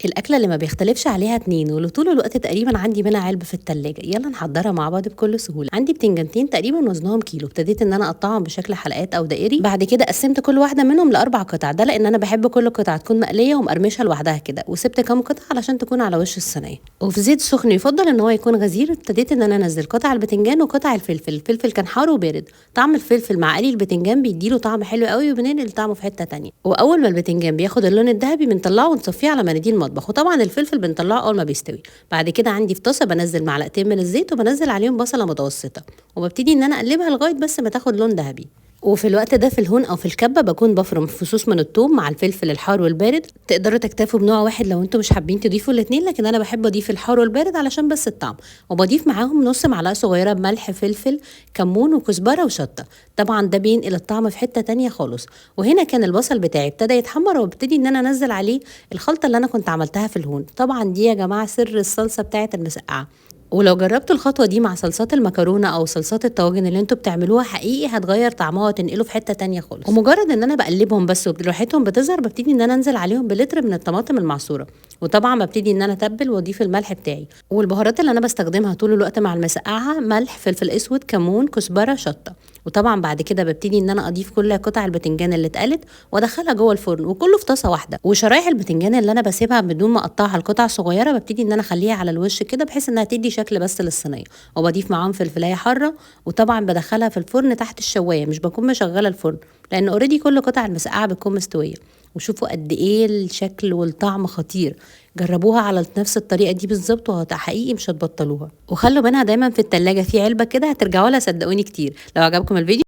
الأكلة اللي ما بيختلفش عليها اتنين واللي طول الوقت تقريبا عندي منها علبة في التلاجة، يلا نحضرها مع بعض بكل سهولة. عندي بتنجانتين تقريبا وزنهم كيلو، ابتديت ان انا اقطعهم بشكل حلقات او دائري. بعد كده قسمت كل واحدة منهم لاربع قطع، ده لان انا بحب كل قطعة تكون مقلية ومقرمشة لوحدها كده، وسبت كام قطعة علشان تكون على وش الصينية. وفي زيت سخن يفضل ان هو يكون غزير، ابتديت ان انا انزل قطع البتنجان وقطع الفلفل. الفلفل كان حار وبارد، طعم الفلفل مع قلي البتنجان بيديله طعم حلو قوي وبننقل طعمه في حتة تانية. واول ما البتنجان بياخد اللون الذهبي بنطلعه ونصفيه على مناديل المطبخ، وطبعا الفلفل بنطلعه اول ما بيستوي. بعد كده عندي في طاسه بنزل معلقتين من الزيت وبنزل عليهم بصله متوسطه، وببتدي ان انا اقلبها لغاية بس ما تاخد لون ذهبي. وفي الوقت ده في الهون او في الكبه بكون بفرم فصوص من الثوم مع الفلفل الحار والبارد. تقدروا تكتفوا بنوع واحد لو انتم مش حابين تضيفوا الاثنين، لكن انا بحب اضيف الحار والبارد علشان بس الطعم. وبضيف معاهم نص معلقه صغيرة ملح، فلفل، كمون وكزبره وشطه. طبعا ده بينقل الطعم في حتة تانية خالص. وهنا كان البصل بتاعي ابتدى يتحمر، وابتدي ان انا انزل عليه الخلطة اللي انا كنت عملتها في الهون. طبعا دي يا جماعة سر الصلصه بتاعه المسقعه، ولو جربتوا الخطوة دي مع صلصات المكرونه او صلصات الطواجن اللي انتوا بتعملوها حقيقي هتغير طعمها وتنقله في حتة تانية خالص. ومجرد ان انا بقلبهم بس وريحتهم بتظهر، ببتدي ان انا انزل عليهم بلتر من الطماطم المعصوره، وطبعا ببتدي ان انا اتبل واضيف الملح بتاعي. والبهارات اللي انا بستخدمها طول الوقت مع المسقعه ملح، فلفل اسود، كمون، كزبره، شطه. وطبعا بعد كده ببتدي ان انا اضيف كل قطع البتنجان اللي اتقلت وادخلها جوه الفرن، وكله في طاسه واحدة. وشرايح البتنجان اللي انا بسيبها بدون ما اقطعها لقطع صغيرة ببتدي ان انا اخليها على الوش كده بحيث انها تدي شكل بس للصينيه، وبضيف معاهم فلفلايه حارة. وطبعا بدخلها في الفرن تحت الشوايه، مش بكون مشغله الفرن لان already كل قطع المسقعه بتكون مستوية. وشوفوا قد ايه الشكل والطعم خطير، جربوها على نفس الطريقة دي بالظبط وحقيقي مش هتبطلوها. وخلوا منها دايما في التلاجة في علبة كده، هترجعوا لها صدقوني كتير. لو عجبكم الفيديو